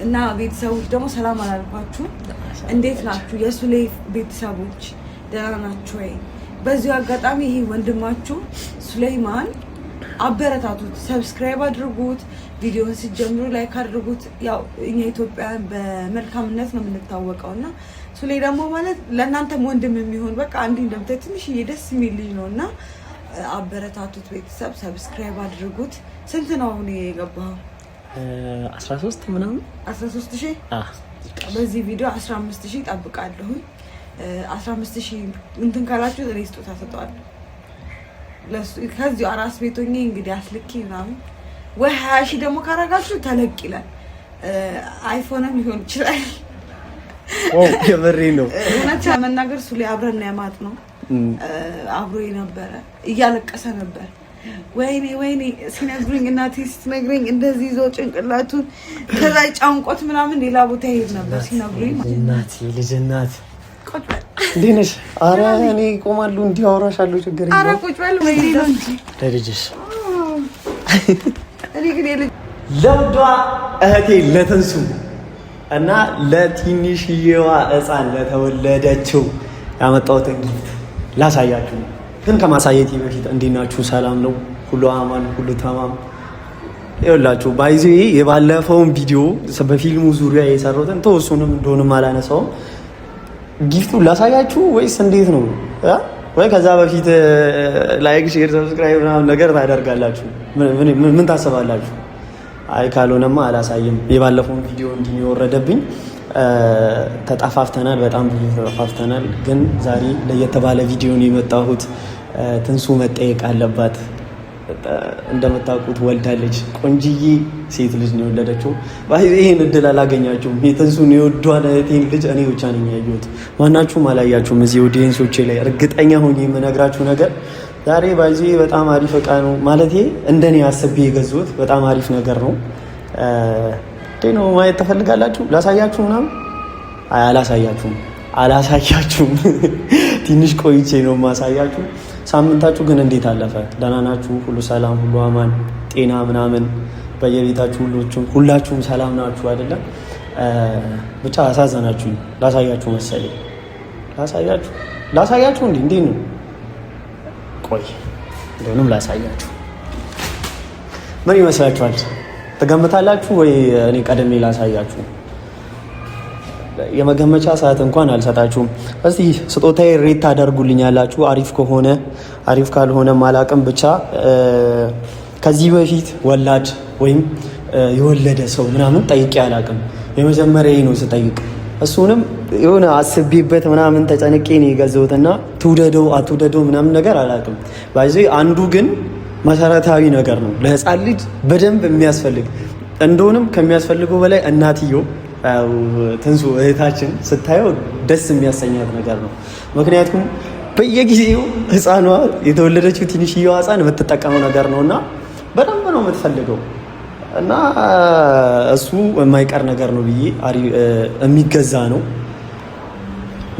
እና ቤተሰቦች ደግሞ ሰላም አላልኳችሁ። እንዴት ናችሁ? የሱሌ ቤተሰቦች ደህና ናችሁ ወይ? በዚሁ አጋጣሚ ይሄ ወንድማችሁ ሱሌይማን አበረታቱት፣ subscribe አድርጉት፣ ቪዲዮን ሲጀምሩ like አድርጉት። ያው እኛ ኢትዮጵያውያን በመልካምነት ነው የምንታወቀው እና ሱሌ ደግሞ ማለት ለእናንተም ወንድም የሚሆን በቃ እንዲህ እንደምታይ ትንሽዬ ደስ የሚል ልጅ ነው እና አበረታቱት። ቤተሰብ subscribe አድርጉት። ስንት ነው አሁን የገባው? 13 ምናምን። 13 ሺህ። በዚህ ቪዲዮ 15 ሺህ እጠብቃለሁኝ። 15 ሺህ እንትን ካላችሁ እኔ ስጦታ ሰጠዋለሁ። ከዚሁ አራስ ቤት ሆኜ እንግዲህ አስልኬ ምናምን ወይ 20 ሺህ ደግሞ ካረጋችሁ ተለቅ ይላል። አይፎንም ሊሆን ይችላል። የምሬ ነው። እውነት ለመናገር ሱሌ አብረን ያማጥ ነው፣ አብሮ ነበረ፣ እያለቀሰ ነበር። ወይኔ ወይኔ ሲነግሩኝ፣ እናቴ ስትነግረኝ እንደዚህ ይዞ ጭንቅላቱን ከዛ ጫንቆት ምናምን ሌላ ቦታ ይሄድ ነበር ሲነግሩኝ። እናት ልጅ እናት እንዴት ነሽ? አረ እኔ እቆማለሁ፣ እንዲህ አወራሻለሁ። ችግር የለውም። አረ ቁጭ በል ለልጅሽ ለውዷ እህቴ ለትንሱ እና ለትንሽዬዋ ሕፃን ለተወለደችው ያመጣሁትን gift ላሳያችሁ። ግን ከማሳየቴ በፊት እንዴት ናችሁ? ሰላም ነው? ሁሉ አማን፣ ሁሉ ተማም። ይኸውላችሁ by the way የባለፈውን ቪዲዮ በፊልሙ ዙሪያ የሰራሁትን ተወሱንም እንደሆንም አላነሳውም። gift ኡን ላሳያችሁ ወይስ እንዴት ነው? ወይ ከዛ በፊት like፣ share፣ subscribe ምናምን ነገር ታደርጋላችሁ? ምን ታስባላችሁ? አይ ካልሆነማ አላሳይም። የባለፈውን ቪዲዮ እንዲህ የወረደብኝ ተጠፋፍተናል፣ በጣም ብዙ ተጠፋፍተናል። ግን ዛሬ ለየት ባለ ቪዲዮ ነው የመጣሁት። ትንሱ መጠየቅ አለባት። እንደምታውቁት ወልዳለች። ቆንጅዬ ሴት ልጅ ነው የወለደችው። ይህን እድል አላገኛችሁም። የትንሱን የወዷን እህቴን ልጅ እኔ ብቻ ነኝ ያየሁት፣ ማናችሁም አላያችሁም። እዚህ audience ኦቼ ላይ እርግጠኛ ሆኜ የምነግራችሁ ነገር ዛሬ by the way በጣም አሪፍ እቃ ነው፣ ማለቴ እንደኔ አስቤ የገዙት በጣም አሪፍ ነገር ነው። ነው ማየት ትፈልጋላችሁ? ላሳያችሁ ምናምን? አይ አላሳያችሁም፣ አላሳያችሁም። ትንሽ ቆይቼ ነው ማሳያችሁ። ሳምንታችሁ ግን እንዴት አለፈ? ደህና ናችሁ? ሁሉ ሰላም፣ ሁሉ አማን፣ ጤና ምናምን በየቤታችሁ ሁላችሁም ሰላም ናችሁ አይደለም? ብቻ አሳዘናችሁኝ። ላሳያችሁ መሰለኝ። ላሳያችሁ ላሳያችሁ እንዴ እንዴ ነው? ቆይ እንደሆነም ላሳያችሁ። ምን ይመስላችኋል? ትገምታላችሁ ወይ? እኔ ቀደሜ ላሳያችሁ። የመገመቻ ሰዓት እንኳን አልሰጣችሁም። እስቲ ስጦታዬ rate ታደርጉልኛላችሁ። አሪፍ ከሆነ አሪፍ ካልሆነ አላቅም። ብቻ ከዚህ በፊት ወላድ ወይም የወለደ ሰው ምናምን ጠይቄ አላቅም። የመጀመሪያ ነው ስጠይቅ፣ እሱንም የሆነ አስቤበት ምናምን ተጨንቄ ነው የገዛሁት እና ትውደደው አትውደደው ምናምን ነገር አላቅም። by the way አንዱ ግን መሰረታዊ ነገር ነው ለህፃን ልጅ በደንብ የሚያስፈልግ፣ እንደሆንም ከሚያስፈልገው በላይ እናትየው ትንሱ እህታችን ስታየው ደስ የሚያሰኛት ነገር ነው። ምክንያቱም በየጊዜው ህፃኗ የተወለደችው ትንሽዬዋ ህፃን የምትጠቀመው ነገር ነው እና በደንብ ነው የምትፈልገው እና እሱ የማይቀር ነገር ነው ብዬ የሚገዛ ነው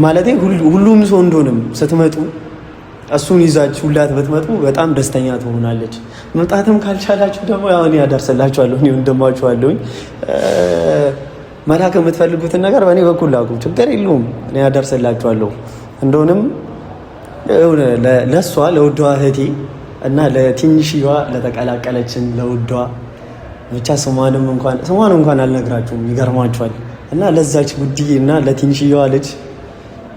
ማለቴ ሁሉም ሰው እንደሆንም ስትመጡ እሱን ይዛችሁላት ብትመጡ በጣም ደስተኛ ትሆናለች። መምጣትም ካልቻላችሁ ደግሞ ያው እኔ አደርስላችኋለሁ፣ እኔ ወንድማችኋለሁኝ። መላክ የምትፈልጉትን ነገር በእኔ በኩል ላኩ፣ ችግር የለውም፣ እኔ አደርስላችኋለሁ። እንደሆንም ለእሷ ለውዷ እህቴ እና ለትንሽዋ ለተቀላቀለችን ለውዷ ብቻ ስሟንም እንኳን ስሟን እንኳን አልነግራችሁም፣ ይገርማችኋል። እና ለዛች ውድዬ እና ለትንሽየዋ ልጅ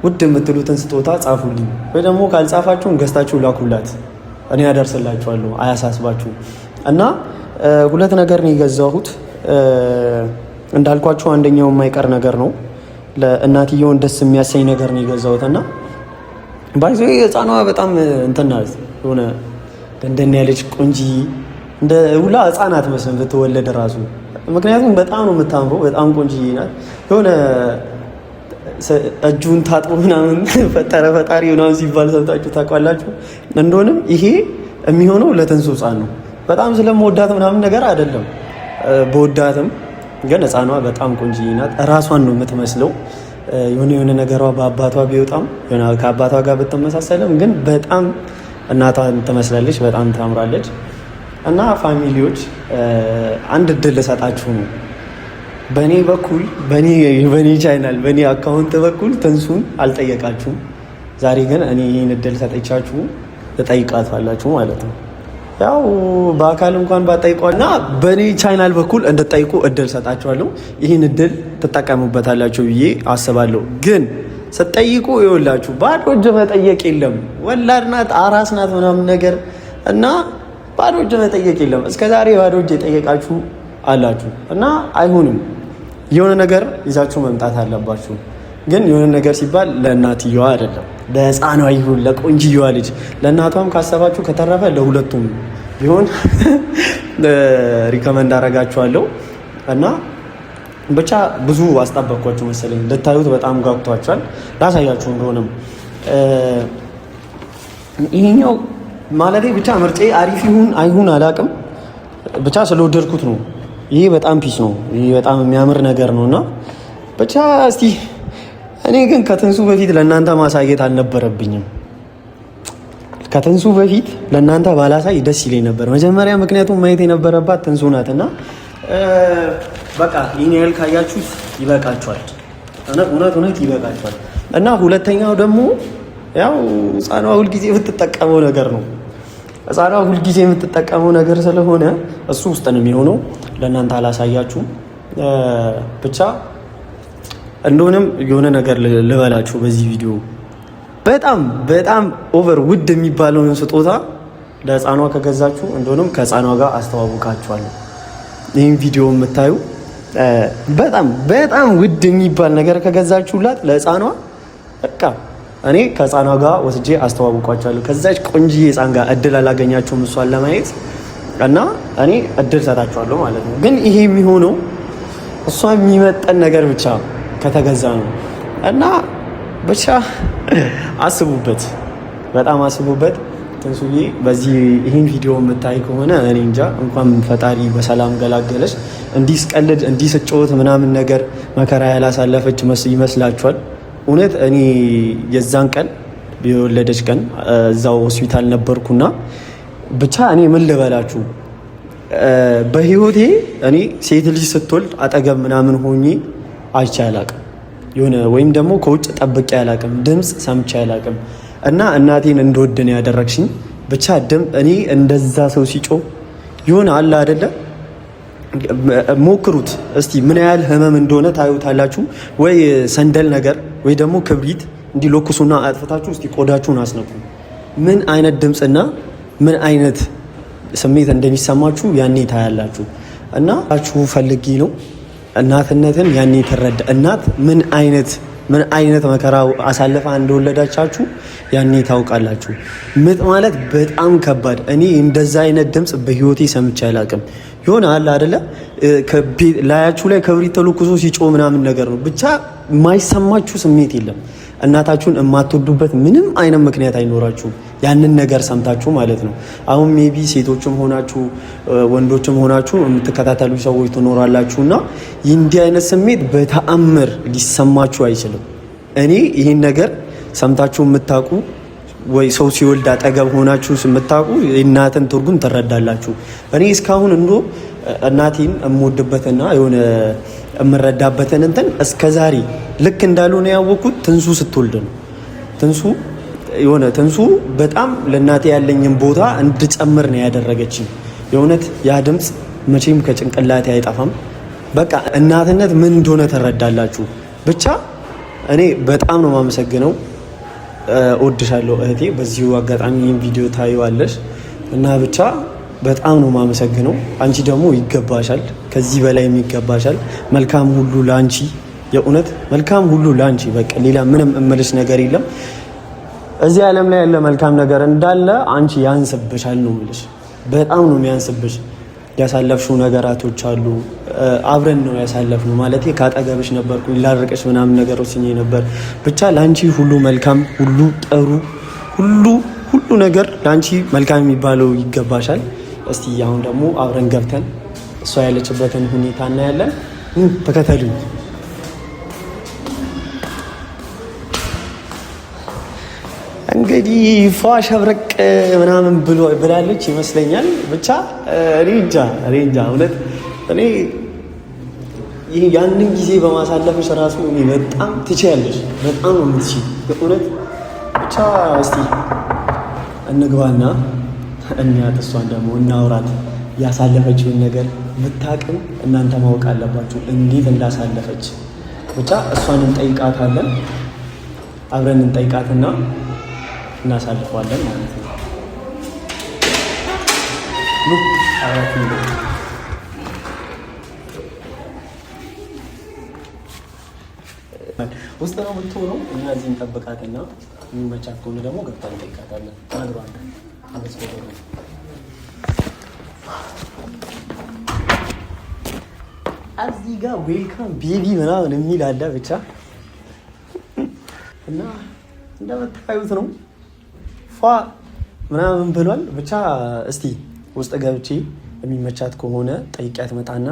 ውድ የምትሉትን ስጦታ ጻፉልኝ፣ ወይ ደግሞ ካልጻፋችሁም ገዝታችሁ ላኩላት፣ እኔ ያደርስላችኋለሁ፣ አያሳስባችሁ። እና ሁለት ነገር ነው የገዛሁት እንዳልኳችሁ፣ አንደኛው የማይቀር ነገር ነው። ለእናትየውን ደስ የሚያሰኝ ነገር ነው የገዛሁት እና by the way ህፃኗ በጣም እንትን ናት፣ የሆነ ደንደን ያለች ቆንጂ እንደ ሁላ ህፃናት መስለን ብትወለድ ራሱ፣ ምክንያቱም በጣም ነው የምታምረው፣ በጣም ቆንጅዬ ናት። የሆነ እጁን ታጥቦ ምናምን ፈጠረ ፈጣሪ ምናምን ሲባል ሰምታችሁ ታውቃላችሁ። እንደሆንም ይሄ የሚሆነው ለትንሱ ህፃን ነው። በጣም ስለመወዳት ምናምን ነገር አይደለም፣ በወዳትም ግን ህፃኗ በጣም ቆንጅዬ ናት። ራሷን ነው የምትመስለው። የሆነ የሆነ ነገሯ በአባቷ ቢወጣም ከአባቷ ጋር ብትመሳሰልም ግን በጣም እናቷን ትመስላለች። በጣም ታምራለች። እና family ዎች አንድ እድል ልሰጣችሁ ነው። በእኔ በኩል በእኔ ቻናል በእኔ account በኩል ትንሱን አልጠየቃችሁም። ዛሬ ግን እኔ ይህን እድል ሰጠቻችሁ ትጠይቃታላችሁ ማለት ነው። ያው በአካል እንኳን ባጠይቋ እና በእኔ ቻናል በኩል እንድጠይቁ እድል ሰጣችኋለሁ። ይህን እድል ትጠቀሙበታላችሁ ብዬ አስባለሁ። ግን ስትጠይቁ ይኸውላችሁ ባዶ እጅ መጠየቅ የለም። ወላድ ናት፣ አራስ ናት ምናምን ነገር እና ባዶ እጅ መጠየቅ የለም። እስከ ዛሬ ባዶ እጅ የጠየቃችሁ አላችሁ እና አይሆንም። የሆነ ነገር ይዛችሁ መምጣት አለባችሁ። ግን የሆነ ነገር ሲባል ለእናትየዋ አይደለም፣ ለሕፃኗ ይሁን ለቆንጅየዋ ልጅ፣ ለእናቷም ካሰባችሁ ከተረፈ ለሁለቱም ቢሆን recommend አረጋችኋለሁ። እና ብቻ ብዙ አስጠበቅኳችሁ መሰለኝ። ልታዩት በጣም ጓጉቷችኋል። ላሳያችሁ እንደሆነም ይሄኛው ማለቴ ብቻ ምርጬ አሪፍ ይሁን አይሁን አላቅም፣ ብቻ ስለወደድኩት ነው። ይሄ በጣም peace ነው። ይሄ በጣም የሚያምር ነገር ነው እና ብቻ እስቲ እኔ ግን ከትንሱ በፊት ለእናንተ ማሳየት አልነበረብኝም። ከትንሱ በፊት ለእናንተ ባላሳይ ደስ ይለኝ ነበር መጀመሪያ፣ ምክንያቱም ማየት የነበረባት ትንሱ ናት። እና በቃ ይህን ያህል ካያችሁት ይበቃችኋል። እውነት እውነት ይበቃችኋል። እና ሁለተኛው ደግሞ ያው ሕፃኗ ሁልጊዜ የምትጠቀመው ነገር ነው። ሕፃኗ ሁልጊዜ የምትጠቀመው ነገር ስለሆነ እሱ ውስጥ ነው የሚሆነው። ለእናንተ አላሳያችሁም ብቻ እንደሆነም የሆነ ነገር ልበላችሁ በዚህ ቪዲዮ በጣም በጣም over ውድ የሚባለውን ስጦታ ለህፃኗ ከገዛችሁ እንደሆነም ከህፃኗ ጋር አስተዋውቃችኋለሁ። ይህን ቪዲዮ የምታዩ በጣም በጣም ውድ የሚባል ነገር ከገዛችሁላት ለህፃኗ በቃ እኔ ከህፃኗ ጋር ወስጄ አስተዋውቋቸዋለሁ። ከዛች ቆንጅዬ ህፃን ጋር እድል አላገኛችሁም እሷን ለማየት እና እኔ እድል ሰጣችኋለሁ ማለት ነው። ግን ይሄ የሚሆነው እሷ የሚመጠን ነገር ብቻ ከተገዛ ነው እና ብቻ አስቡበት፣ በጣም አስቡበት። ትንሱዬ በዚህ ይህን ቪዲዮ የምታይ ከሆነ እኔ እንጃ እንኳን ፈጣሪ በሰላም ገላገለች። እንዲህ ስቀልድ እንዲህ ስጮት ምናምን ነገር መከራ ያላሳለፈች ይመስላችኋል? እውነት እኔ የዛን ቀን የወለደች ቀን እዛው ሆስፒታል ነበርኩና ብቻ እኔ ምን ልበላችሁ በህይወቴ እኔ ሴት ልጅ ስትወልድ አጠገብ ምናምን ሆኜ አይቼ አላቅም። የሆነ ወይም ደግሞ ከውጭ ጠብቄ አላቅም፣ ድምፅ ሰምቼ አላቅም። እና እናቴን እንደወድን ያደረግሽኝ ብቻ ድም እኔ እንደዛ ሰው ሲጮህ የሆነ አለ አይደለ፣ ሞክሩት እስቲ ምን ያህል ህመም እንደሆነ ታዩታላችሁ። ወይ ሰንደል ነገር ወይ ደግሞ ክብሪት እንዲህ ለኩሱና አጥፍታችሁ እስቲ ቆዳችሁን አስነኩ። ምን አይነት ድምፅና ምን አይነት ስሜት እንደሚሰማችሁ ያኔ ታያላችሁ። እና ችሁ ፈልጌ ነው እናትነትን ያኔ ትረዳ። እናት ምን አይነት ምን አይነት መከራ አሳልፋ እንደወለዳቻችሁ ያኔ ታውቃላችሁ። ምጥ ማለት በጣም ከባድ። እኔ እንደዛ አይነት ድምፅ በህይወቴ ሰምቼ አላውቅም። የሆነ አለ አደለ ላያችሁ ላይ ክብሪት ተለኩሶ ሲጮህ ምናምን ነገር ነው። ብቻ የማይሰማችሁ ስሜት የለም። እናታችሁን የማትወዱበት ምንም አይነት ምክንያት አይኖራችሁም። ያንን ነገር ሰምታችሁ ማለት ነው። አሁን maybe ሴቶችም ሆናችሁ ወንዶችም ሆናችሁ የምትከታተሉ ሰዎች ትኖራላችሁ እና እንዲህ አይነት ስሜት በተአምር ሊሰማችሁ አይችልም። እኔ ይህን ነገር ሰምታችሁ የምታውቁ ወይ ሰው ሲወልድ አጠገብ ሆናችሁ የምታውቁ የእናትን ትርጉም ትረዳላችሁ። እኔ እስካሁን እንዶ እናቴን የምወድበትና የሆነ የምረዳበትን እንትን እስከ ዛሬ ልክ እንዳልሆነ ያወቅኩት ትንሱ ስትወልድ ነው። ትንሱ የሆነ ትንሱ በጣም ለእናቴ ያለኝን ቦታ እንድጨምር ነው ያደረገችኝ። የእውነት ያ ድምፅ መቼም ከጭንቅላቴ አይጠፋም። በቃ እናትነት ምን እንደሆነ ትረዳላችሁ። ብቻ እኔ በጣም ነው የማመሰግነው። እወድሻለሁ እህቴ። በዚሁ አጋጣሚ ይህን ቪዲዮ ታዩዋለሽ እና ብቻ በጣም ነው የማመሰግነው። አንቺ ደግሞ ይገባሻል፣ ከዚህ በላይም ይገባሻል። መልካም ሁሉ ለአንቺ፣ የእውነት መልካም ሁሉ ለአንቺ። በቃ ሌላ ምንም እምልሽ ነገር የለም። እዚህ ዓለም ላይ ያለ መልካም ነገር እንዳለ አንቺ ያንስብሻል ነው የምልሽ። በጣም ነው የሚያንስብሽ። ያሳለፍሽው ነገራቶች አሉ። አብረን ነው ያሳለፍነው ማለት ከአጠገብሽ ነበርኩኝ ላርቅሽ ምናምን ነገሮች ስኝ ነበር። ብቻ ለአንቺ ሁሉ መልካም፣ ሁሉ ጥሩ፣ ሁሉ ሁሉ ነገር ለአንቺ መልካም የሚባለው ይገባሻል። እስቲ አሁን ደግሞ አብረን ገብተን እሷ ያለችበትን ሁኔታ እናያለን። ተከተሉኝ። እንግዲህ ፏ ሸብረቅ ምናምን ብላለች ይመስለኛል። ብቻ እኔ እንጃ እኔ እንጃ እውነት እኔ ያንን ጊዜ በማሳለፍሽ ራሱ እኔ በጣም ትችያለሽ። በጣም ነው የምትችይ በእውነት። ብቻ እስቲ እንግባና እንያት፣ እሷን ደግሞ እናውራት። ያሳለፈችውን ነገር ብታቅም እናንተ ማወቅ አለባችሁ እንዴት እንዳሳለፈች። ብቻ እሷን እንጠይቃታለን፣ አብረን እንጠይቃትና እናሳልፈዋለን ማለት ነው። ውስጥ ነው የምትሆነው። እኛ እዚህ እንጠብቃትና የሚመቻት ከሆነ ደግሞ ገብታ እንጠይቃታለን። እዚህ ጋር welcome baby ምናምን የሚል አለ ብቻ እና እንደምታዩት ነው ፏ ምናምን ብሏል። ብቻ እስቲ ውስጥ ገብቼ የሚመቻት ከሆነ ጠይቂያት መጣና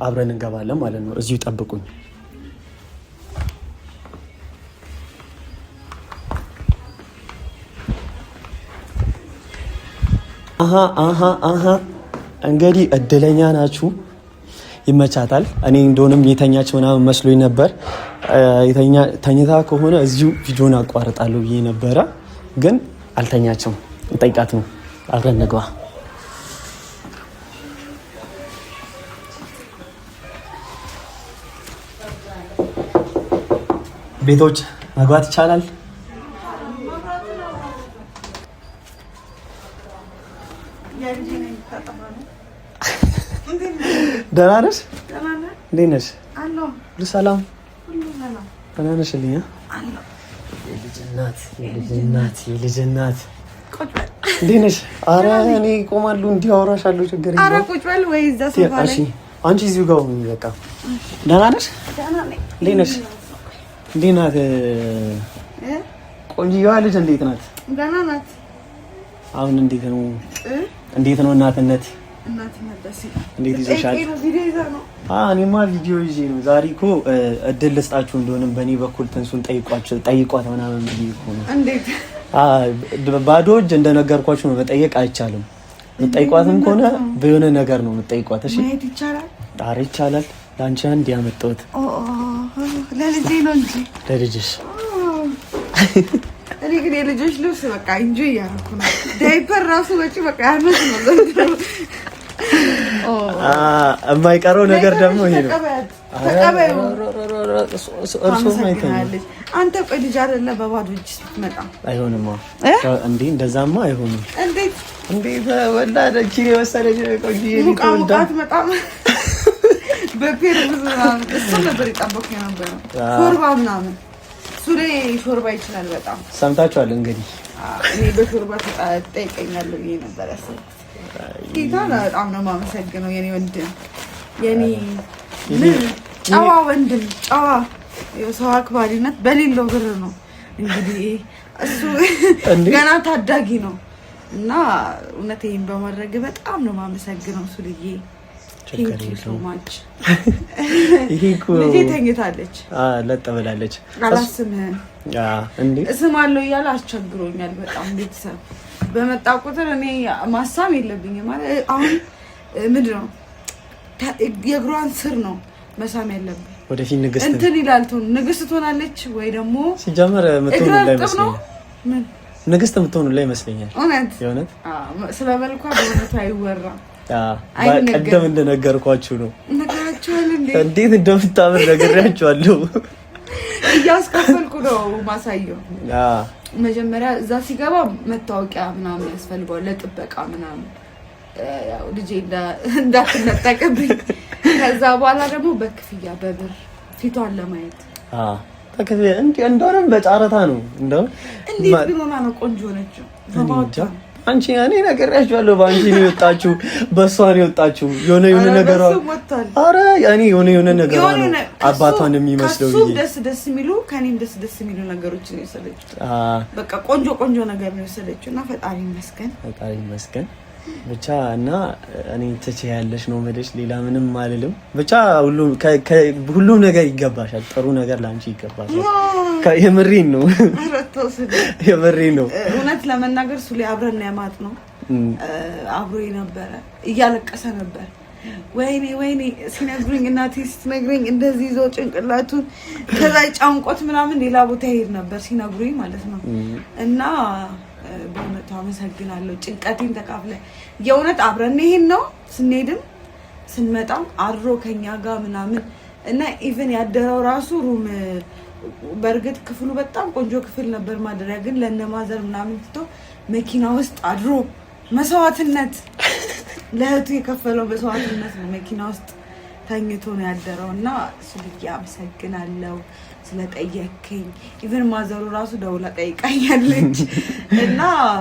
አብረን እንገባለን ማለት ነው። እዚሁ ጠብቁኝ። አሀ አሀ አሀ እንግዲህ እድለኛ ናችሁ። ይመቻታል። እኔ እንደሆነም የተኛች ምናምን መስሎኝ ነበር። ተኝታ ከሆነ እዚሁ ቪዲዮን አቋርጣለሁ ብዬ ነበረ፣ ግን አልተኛችም። ጠይቃት ነው አብረን ንግባ። ቤቶች መግባት ይቻላል። ደህና ነሽ? እንዴት ነሽ? ሁሉ ሰላም? ደህና ነሽ? ልኛ የልጅ እናት የልጅ እናት የልጅ እናት እንዴት ነሽ? ኧረ እኔ እቆማለሁ፣ እንዲህ አወራሻለሁ። ችግር የለውም። አንቺ እዚሁ ጋር ሁኚ። በቃ ደህና ነሽ? እንዴት ነሽ? እንዴት ናት? ቆንጆዋ ልጅ እንዴት ናት? ደህና ናት። አሁን እንዴት ነው? እንዴት ነው እናትነት? እንዴት ይዞሻል? እኔማ ቪዲዮ ይዤ ነው ዛሬ እኮ እድል ልስጣችሁ እንደሆነም በእኔ በኩል ትንሱን ጠይቋት ምናምን ብዬ እኮ ነው። ባዶ እጅ እንደነገርኳችሁ ነው፣ መጠየቅ አይቻልም። መጠይቋትም ከሆነ በየሆነ ነገር ነው መጠይቋት። እሺ፣ ኧረ ይቻላል። ለአንቺ አንድ ያመጣሁት ለልጄ ነው እንጂ ለልጅሽ እኔ ግን የልጆች ልብስ በቃ enjoy እያደረኩ ነው። ዳይፐር ራሱ ወጪ በቃ ያመት ነው። የማይቀረው ነገር ደግሞ ይሄ ነው። አንተ ቆይ ልጅ አይደለ በባዶ እጅ ስትመጣ አይሆንማ እንዴ! እንደዛማ አይሆንም። እንዴት እንዴት ወላደች የመሰለች ቆንጆዬ ሙቃ ሙቃ አትመጣም። በፔርሙዝ ምናምን እሱን ነበር የጠበኩ የነበረው ሾርባ ምናምን ሱሬ ሾርባ ይችላል በጣም ሰምታችኋል። እንግዲህ እኔ በሾርባ ትጠይቀኛለህ ብዬ ነበር ያሰብኩት። ጌታ በጣም ነው የማመሰግነው የኔ ወንድም፣ የኔ ጨዋ ወንድም፣ ጨዋ የሰው አክባሪነት በሌለው ብር ነው እንግዲህ እሱ ገና ታዳጊ ነው እና እውነት ይሄን በማድረግ በጣም ነው የማመሰግነው ሱልዬ። ልጄ ተኝታለች፣ ለጥ ብላለች። አላስምህም እስማለሁ እያለ አስቸግሮኛል በጣም ቤተሰብ በመጣ ቁጥር እኔ ማሳም የለብኝም ማለት አሁን ምንድን ነው የእግሯን ስር ነው መሳም ያለብኝ። ወደፊት ንግስት እንትን ይላል ንግስት ትሆናለች ወይ ደግሞ ሲጀመር የምትሆኑ ላይ ይመስለኛል። ንግስት የምትሆኑ ላይ ይመስለኛል። እውነት የእውነት ስለ መልኳ በእውነቱ አይወራም። ቀደም እንደነገርኳችሁ ነው። እንዴት እንደምታምር ነግሬያችኋለሁ። እያስከፈልኩ ነው ማሳየው። መጀመሪያ እዛ ሲገባ መታወቂያ ምናምን ያስፈልገዋል ለጥበቃ ምናምን፣ ያው ልጄ እንዳትነጠቅብኝ። ከዛ በኋላ ደግሞ በክፍያ በብር ፊቷን ለማየት እንደሆነም በጨረታ ነው። እንደውም እንዴት ግን ሆና ነው ቆንጆ ነችው። አንቺ እኔ ነግሬያችኋለሁ። በአንቺ ነው የወጣችሁ፣ በእሷ ነው የወጣችሁ። የሆነ የሆነ ነገር ኧረ እኔ የሆነ የሆነ ነገር ነው አባቷን የሚመስለው ከእሱም ደስ ደስ የሚሉ ከእኔም ደስ ደስ የሚሉ ነገሮች ነው የወሰደችው። በቃ ቆንጆ ቆንጆ ነገር ነው የወሰደችው እና ፈጣሪ ይመስገን፣ ፈጣሪ ይመስገን ብቻ እና እኔ ትችያለሽ ነው የምልሽ፣ ሌላ ምንም አልልም። ብቻ ሁሉም ነገር ይገባሻል፣ ጥሩ ነገር ለአንቺ ይገባሻል። የምሬን ነው የምሬን ነው። እውነት ለመናገር ሱሌ አብረን ያማጥ ነው አብሮ ነበረ፣ እያለቀሰ ነበር። ወይኔ ወይኔ ሲነግሩኝ፣ እናቴ ስትነግረኝ እንደዚህ ይዞ ጭንቅላቱን ከዛ ጫንቆት ምናምን ሌላ ቦታ ይሄድ ነበር ሲነግሩኝ ማለት ነው። እና በእውነቱ አመሰግናለሁ። ጭንቀቴን ተካፍለ የእውነት አብረን ይሄን ነው ስንሄድም ስንመጣም አድሮ ከኛ ጋር ምናምን እና even ያደረው ራሱ room፣ በእርግጥ ክፍሉ በጣም ቆንጆ ክፍል ነበር ማደሪያ፣ ግን ለእነ mother ምናምን ትቶ መኪና ውስጥ አድሮ መስዋዕትነት፣ ለእህቱ የከፈለው መስዋዕትነት ነው። መኪና ውስጥ ተኝቶ ነው ያደረው እና ሱልዬ አመሰግናለሁ ስለጠየከኝ። Even ማዘሩ ራሱ ደውላ ጠይቃኛለች እና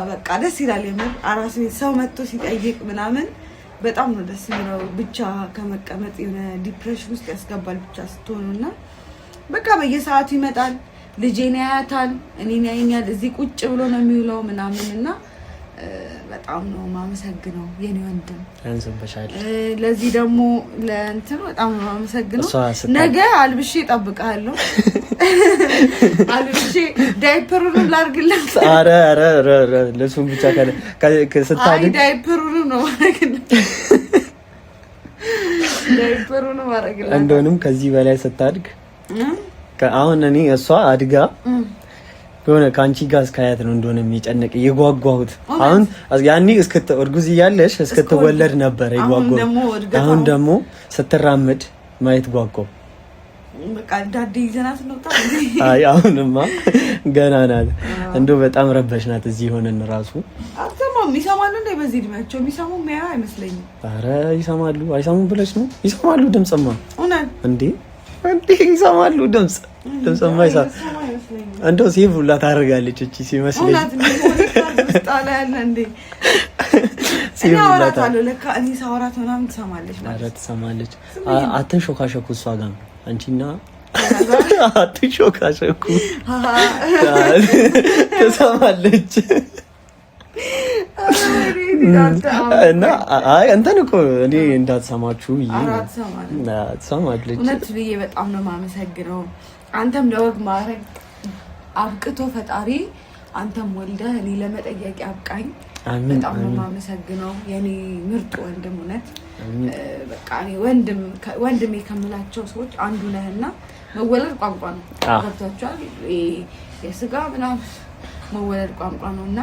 በቃ ደስ ይላል የምር፣ አራስ ቤት ሰው መጥቶ ሲጠይቅ ምናምን በጣም ነው ደስ የሚለው። ብቻ ከመቀመጥ የሆነ depression ውስጥ ያስገባል ብቻ ስትሆኑ። እና በቃ በየሰዓቱ ይመጣል፣ ልጄን ያያታል፣ እኔን ያየኛል። እዚህ ቁጭ ብሎ ነው የሚውለው ምናምን እና በጣም ነው የማመሰግነው የኔ ወንድም። ያንስብሻል። ለዚህ ደግሞ ለእንትን በጣም ነው የማመሰግነው። ነገ አልብሼ እጠብቅሃለሁ። አልብሼ ዳይፐሩንም ላድርግለት። ኧረ ኧረ ኧረ ልብሱን ብቻ ስታድግ ዳይፐሩንም ነው ማድረግለት። ዳይፐሩንም አደርግለት። እንደውንም ከዚህ በላይ ስታድግ፣ አሁን እኔ እሷ አድጋ የሆነ ከአንቺ ጋር እስካያት ነው እንደሆነ የሚጨነቅ የጓጓሁት። አሁን ያኔ እርጉዝ እያለሽ እስክትወለድ ነበረ የጓጓሁት። አሁን ደግሞ ስትራመድ ማየት ጓጓው። አይ አሁንማ ገና ናት። እንደው በጣም ረበሽ ናት። እዚህ ሆነን ራሱ አትሰማም። ይሰማሉ እንደ በዚህ እድሜያቸው የሚሰሙ ሚያ አይመስለኝም። ኧረ ይሰማሉ። አይሰሙም ብለሽ ነው? ይሰማሉ። ድምፅማ እንዴ እንዴ ይሰማሉ። ድምፅማ ይሰማሉ። እንደው save ሁላ ታደርጋለች እቺ ሲመስለኝ። ትሰማለች። አትንሾካሸኩ፣ እሷ ጋር አንቺና አትንሾካሸኩ፣ ትሰማለች። እና አይ እንትን እኮ እኔ እንዳትሰማችሁ ብዬ ትሰማለች። እውነት ብዬ በጣም ነው የማመሰግነው። አንተም ለወግ ማድረግ አብቅቶ ፈጣሪ አንተም ወልደህ እኔ ለመጠየቅ ያብቃኝ። በጣም ነው የማመሰግነው የኔ ምርጥ ወንድም። እውነት በቃ እኔ ወንድሜ ከምላቸው ሰዎች አንዱ ነህና መወለድ ቋንቋ ነው። ገብቷችኋል? የስጋ ምናምን መወለድ ቋንቋ ነው እና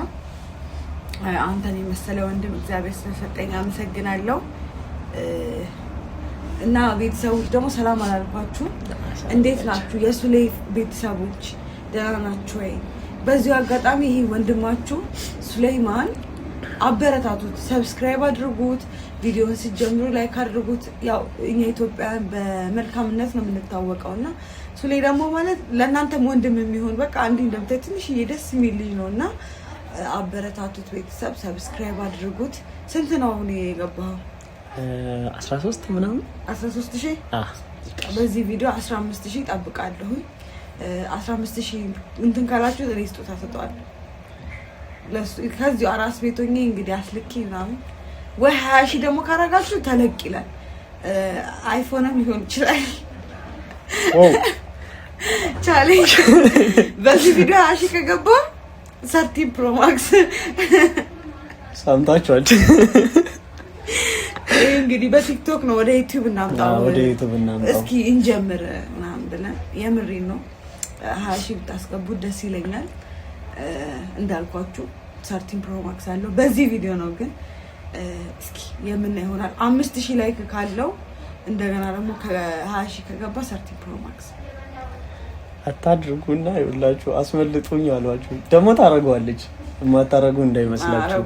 አንተን የመሰለ ወንድም እግዚአብሔር ስለሰጠኝ አመሰግናለሁ። እና ቤተሰቦች ደግሞ ሰላም አላልኳችሁ። እንዴት ናችሁ የሱሌ ቤተሰቦች? ደህና ናችሁ ወይ? በዚሁ አጋጣሚ ይሄ ወንድማችሁ ሱሌይማን አበረታቱት፣ subscribe አድርጉት፣ ቪዲዮን ሲጀምሩ like አድርጉት። ያው እኛ ኢትዮጵያውያን በመልካምነት ነው የምንታወቀው እና ሱሌ ደግሞ ማለት ለእናንተም ወንድም የሚሆን በቃ እንዲህ እንደምታይ ትንሽዬ ደስ የሚል ልጅ ነው እና አበረታቱት። ቤተሰብ subscribe አድርጉት። ስንት ነው አሁን የገባኸው? 13 ምናምን። 13 ሺህ። በዚህ ቪዲዮ 15 ሺህ እጠብቃለሁኝ። 15 ሺህ እንትን ካላችሁ እኔ ስጦታ ሰጠዋለሁ። ከዚሁ አራስ ቤት ሆኜ እንግዲህ አስልኬ ምናምን ወይ 20 ሺህ ደግሞ ካረጋችሁ ተለቅ ይላል። iPhone ም ሊሆን ይችላል። Challenge፣ በዚህ ቪዲዮ 20 ሺህ ከገባ 13 Pro Max። ሰምታችኋል። ይህ እንግዲህ በ TikTok ነው፣ ወደ YouTube እናምጣው፣ ወደ YouTube እናምጣው እስኪ እንጀምር ምናምን ብለን የምሬን ነው። 20 ሺህ ብታስገቡት ደስ ይለኛል። እንዳልኳችሁ 13 Pro Max አለው። በዚህ ቪዲዮ ነው ግን እስኪ የምናየው ይሆናል። 5,000 like ካለው እንደገና ደግሞ ከ20 ሺህ ከገባ 13 Pro Max። አታድርጉና ይኸውላችሁ አስመልጡኝ አሏችሁ። ደግሞ ታደርገዋለች። የማታደርጉ እንዳይመስላችሁ።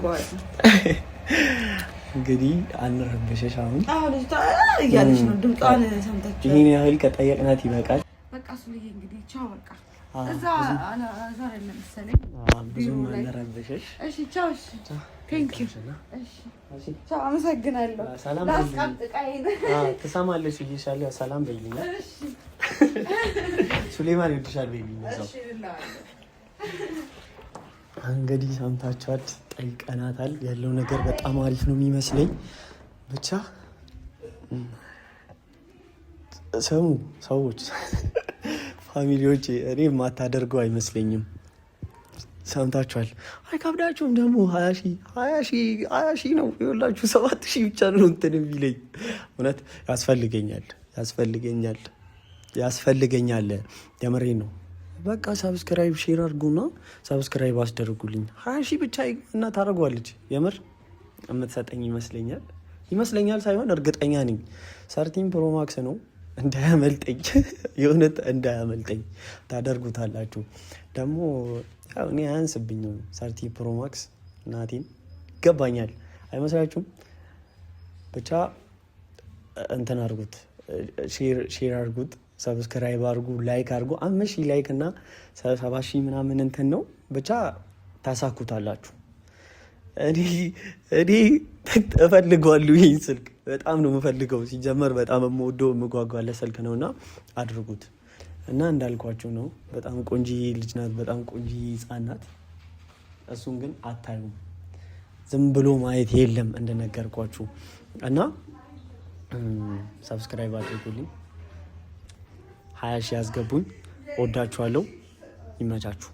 እንግዲህ አንረብሸሽ። አሁን እያለች ነው፣ ድምጿን ሰምታችሁ። ይህን ያህል ከጠየቅናት ይበቃል። በቃ ሱልዬ እንግዲህ ቻው። በቃ እዛ እዛ አይደለም መሰለኝ። ብዙም አንረብሸሽ። እሺ ቻው። እሺ thank you። እሺ ቻው። አመሰግናለሁ። ላስቀምጥ ዕቃዬን። ትሰማለች ብዬሻለሁ። ሰላም በይልኝ። ሱሌማን ይወድሻል በይልኝ። እሺ እልሃለሁ። እንግዲህ ሰምታችኋል፣ ጠይቀናታል። ያለው ነገር በጣም አሪፍ ነው የሚመስለኝ። ብቻ ስሙ ሰዎች፣ family ዎች፣ እኔ የማታደርገው አይመስለኝም። ሰምታችኋል። አይከብዳችሁም ደግሞ 20 ሺህ 20 ሺህ 20 ሺህ ነው ይኸውላችሁ፣ 7,000 ብቻ ነው እንትን የሚለኝ። እውነት ያስፈልገኛል፣ ያስፈልገኛል፣ ያስፈልገኛል። የምሬ ነው። በቃ subscribe share አድርጉና subscribe አስደርጉልኝ። 20 ሺህ ብቻ እና ታደርጓለች። የምር የምትሰጠኝ ይመስለኛል፣ ይመስለኛል ሳይሆን እርግጠኛ ነኝ። 13 Pro Max ነው፣ እንዳያመልጠኝ፣ የእውነት እንዳያመልጠኝ ታደርጉታላችሁ። ደግሞ እኔ አያንስብኝም። 13 Pro Max እናቴን ይገባኛል፣ አይመስላችሁም? ብቻ እንትን አድርጉት፣ share አድርጉት፣ subscribe አድርጉ፣ like አድርጉ። 5,000 like እና 7,000 ምናምን እንትን ነው ብቻ ታሳኩታላችሁ። እኔ እፈልገዋለሁ ይህን ስልክ በጣም ነው የምፈልገው። ሲጀመር በጣም የምወደው የምጓጓለ ስልክ ነው እና አድርጉት እና እንዳልኳቸው ነው። በጣም ቆንጂ ልጅ ናት። በጣም ቆንጂ ሕፃን ናት። እሱን ግን አታዩም። ዝም ብሎ ማየት የለም እንደነገርኳችሁ እና subscribe አድርጉልኝ። 20,000 ያስገቡኝ። ወዳችኋለሁ። ይመቻችሁ።